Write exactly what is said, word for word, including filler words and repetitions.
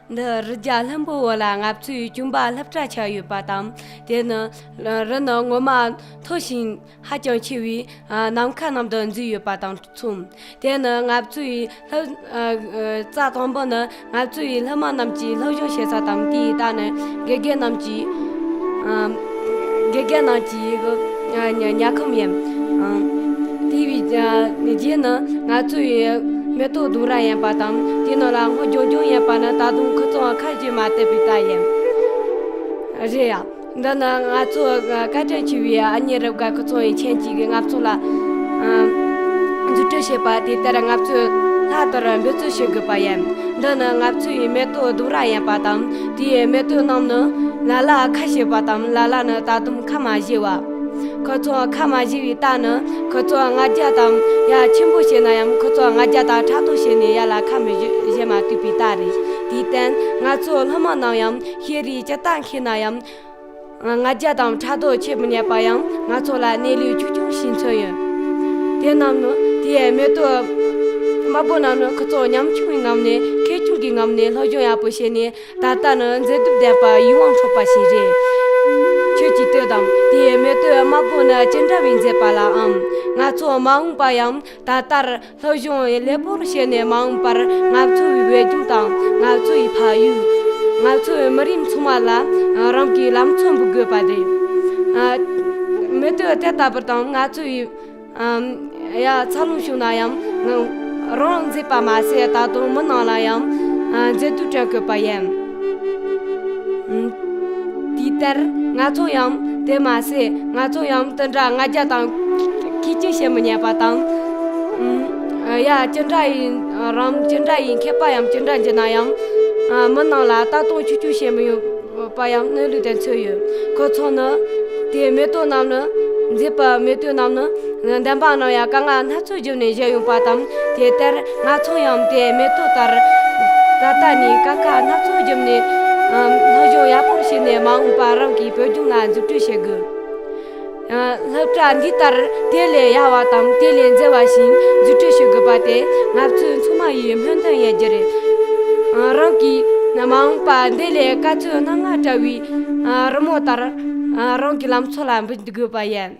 འདི་རི་རྒྱལ་ལྷུན་པོའི་འོག་ལ་ང་ཚོའི་གྱོན་པ་སློབ་གྲྭ་ཆགས་ཡོད་པ་དང་། དེ་ནི་རི་ནི་ངོ་མ་མཐོ་ཞིང་ཧ་ཅང་ཆེ་བའི་ནམ་མཁའ་ནང་དུ་འཛུལ་ཡོད་པ་དང་མཚུངས། དེ་ནི་ང་ཚོའི་སློབ་རྩ་དང་པོ་ནི་ང་ཚོའི་སློབ་མ་རྣམས་ཀྱིས་སློབ་སྦྱོང་བྱེད་ས་དང་། དེའི་རྟགས་ནི་དགེ་རྒན་རྣམས་ཀྱིས་དགེ་རྒན་རྣམས་ཀྱི་ཉལ་ཁང་ཡིན། དེ་བས་རྗེས་ནི་ང་ཚོའི་མེ་ཏོག་ལྡུམ་ར་ཡིན་པ་དང་། དེའི་ནང་ལ་སྔོ་ལྗང་ལྗང་ཡིན་པ་ནི་ད་དུང་ཁོ་ཚོ་ཁ་ཞེ་མ་བལྟས་པའི་རྟགས་ཡིན། རེད་ཡ། འདི་ནི་ང་ཚོ་བཀའ་དྲིན་ཆེ་བའི་ཨ་མྱེས་རབ་དགའ་ཁོ་ཚོ་ཡི་མཆན་གཅིག་གིས་ང་ཚོ་ལ་མཛུབ་སྤྲད་བྱས་པ་དེ་ལྟར་ང་ཚོས་ལྷག་ཏུ་འབད་བརྩོན་བྱེད་དགོས་པ་ཡིན། འདི་ནི་ང་ཚོའི་མེ་ཏོག་ལྡུམ་ར་ཡིན་པ་དང་། དེའི་མེ་ཏོག་རྣམས་ནི་ལ་ལ་ཁ་ཕྱེ་བ་དང་། ལ་ལ་ནི་ད་དུང་ཁ་མ་བཞེས་པ། ཁོ་ཚོ་ཁ་མ་བཞེས་པའི་རྟགས་ནི་ཁོ་ཚོ་ང་རྒྱལ་དང་ཡ་ཆེན་པོ་བྱས་ན་ཡང་ཁོ་ཚོ་ང་རྒྱལ་དང་ཕྲག་དོག་བྱས་ནས་ཡར་ལ་ཁ་མི་བཞེས་མ་བཏུབ་པའི་རྟགས་རེད། དེའི་སྟེང་ང་ཚོ་སློབ་མ་རྣམས་ཡང་ཤེས་རིག་ཅི་ལྟར་མཁས་ན་ཡང་། ང་རྒྱལ་དང་ཕྲག་དོག་ཆེ་མི་ཉན་པ་ཡང་ང་ཚོ་ལ་གནས་ལུགས་ཆུང་ཆུང་ཞིག་མཚོན་ཡོད། དེ་རྣམས་ནི་དེའི་མེ་ཏོག་དམར་པོ་རྣམས་ནི་ཁོ་ཚོ་ཉམ་ཆུང་བའི་ངང་ནས་ཁེར་རྐྱང་གི་ངང་ནས་སློབ་སྦྱོང་ཡག་པོ་བྱས་ནས། ད་ལྟ་ནི་མཛེས་སྡུག་ལྡན་པ་ཡིད་དབང་འཕྲོག་པ་ཞིག་རེད། ཁྱོད་ཀྱིས་ལྟོས་དང་། དེའི་མེ་ཏོག་དམར་པོ་ནི་ཅི་འདྲ་བའི་མཛེས་པ་ལའང་། ང་ཚོ་མ་འོངས་པ་ཡང་ད་ལྟར་སློབ་སྦྱོང་ལེགས་པོར་བྱས་ནས། མ་འོངས་པར་ང་ཚོའི་བོད་ལྗོངས་དང་ང་ཚོའི་ཕ་ཡུལ། ང་ཚོའི་མི་རིགས་ཚང་མ་ལ་རང་གི་ལམ་ཚོད་འབུལ་དགོས་པ་རེད། མེ་ཏོག་དེ་ལྟ་བུར་དང་ང་ཚོའི་ཡ་འཚར་ལོངས་བྱུང་ན་ཡང་རང་མཛེས་པ་མ་ཟད་ད་དུང་མི་རྣམས་ལ་ཡང་མཛེས་སྡུག་སྤྲད་དགོས་པ་ཡིན། དེ་ལྟར་ང་ཚོ་ཡང་དེ་མ་ཟད་ང་ཚོ་ཡང་དེ་འདྲ་ང་རྒྱལ་དང་ཁེར་རྐྱང་བྱེད་མི་ཉན་པ་དང་། ཡ་ཅི་འདྲ་ཡིན་རང་ཅི་འདྲ་ཡིན་མཁས་པ་ཡང་ཅི་འདྲ་འཇི་ན་ཡང་། མི་རྣམས་ལ་ལྟ་སྟངས་ཆུང་ཆུང་བྱེད་མི་ཡོང་། པ་ཡང་གནས་ལུགས་དེ་མཚོན་ཡོད། ཁོ་ཚོ་ནི། དེའི་མེ་ཏོག་རྣམས་ནི། མཛེས་པ་མེ་ཏོག་རྣམས་ནི། འདམ་བག་ནང་ཡང་དཀའ་ངལ་སྣ་ཚོགས་བརྒྱབ་ནས་བཞད་ཡོང་པ་དང་། དེ་ལྟར་ང་ཚོ་ཡང་དེའི་མེ་ཏོག་ལྟར། ད་ལྟ་ནས་དཀའ་ཁག་སྣ་ཚོགས་བརྒྱབ་ནས། སློབ་སྦྱོང་ཡག་པོར་བྱས་ནས་མ་འོངས་པར་རང་གི་བོད་ལྗོངས་ལ་མཛུབ་སྤྲོད་བྱེད་དགོས། སློབ་གྲྭ་འདི་ལྟར་དེ་ལས་ཡག་པ་དང་དེ་ལས་མཛེས་པ་ཞིག་འཛུགས་སྐྲུན་བྱེད་དགོས་པ་དེ་ང་ཚོའི་ཚང་མ་ཡི་སྨོན་འདུན་ཡིན་རྒྱུ་རེད། རང་གིས་མ་འོངས་པ་འདི་ལས་དཀའ་སྤྱད་སྣ་ལྔ་བྲལ་བའི་རི་མོ་ལྟར་རང་གི་ལམ་སྲོལ་ལ་འབུལ་དགོས་པ་ཡིན།